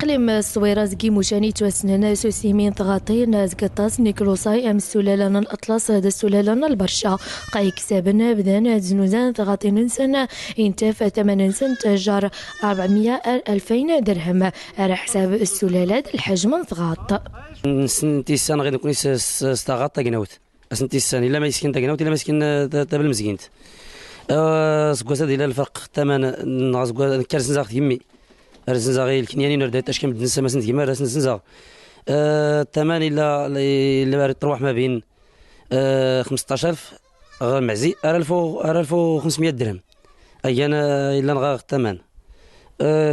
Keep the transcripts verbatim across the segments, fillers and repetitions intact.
Lim swiras gimucani twasnen susimin tɣatin zgatas niklusai am sulala n atlas d sulala n lbarca. Qai ksaben bdan znuzan tɣatin nsen intaf taman nsen tjar arbamia alfain dirham. Ar ḥsab sulala d lḥajm n tɣat. Nsen tisan ɣid nkuni s tɣat tagnawt. Asn tissan illa ma iskin tagnawt illa ma iskin tablmzgint. Sgwas ad illa lfrq taman. Nɣa sgwas nkar snzaɣ tgmmi. Ar snzaɣ i lknyanin ar dayt acka mddn samasen tgmmi ar asn snzaɣ. Taman illa illa ar trwaḥ ma bin xmsṭac alf ɣ mɛzi ar alf u xmsmya drhem. Agan illan ɣa taman.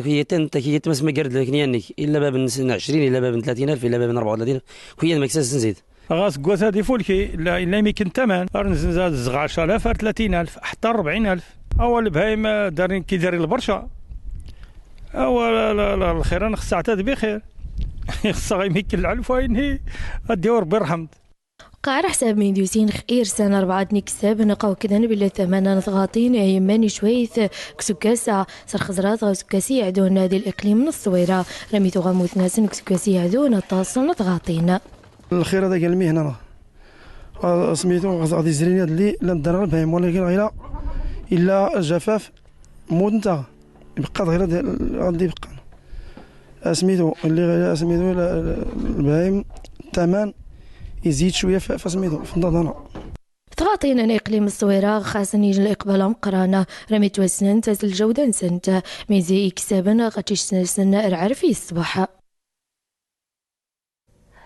Kiyatan ta kiyatan ma smagar d lknyanik illa bab n crin illa bab n tlatin alf illa bab n rbaɛa u tlatin alf. Kiyat maksas snzid. Ɣas gwasa d ifulki illa imikin taman ar nzza zɣac alaf ar tlatin alf ḥtta rbɛin alf. Awa lbhayim darin kidari lbrca. Awa lxira nxssaɛta d bixir. Ixssaɣ imikin lɛlf waynhi. Ad diwr birhmt. Qar ḥsab min dyusin xir san rbɛa d niksab nqaw kdan billa taman n tɣatin yimman icwayt. Ksukasa srxzrat ɣa sukasi iɛdun di liqlim n ṣṣwira. Rami tuɣamut nasen ksukasi iɛdun aṭas n tɣatin. Lxir ad agalmi hna. Asmitu ɣad izrin adli lan ddar ɣ lbhayim walakin ɣila illa ljafaf. Mut nta ibqqa d ɣir ad ibeqqan. Asmitu illi ɣir asmitu lbhayim taman izid cwiya f asmitu f nḍaḍana. Tɣaṭin n iqlim ṣṣwira xasn ij liqbal amqran. Rami twasnent as ljawda nsent mizi iksaben ɣa ticsnasn rɛarf i ṣṣbaḥ.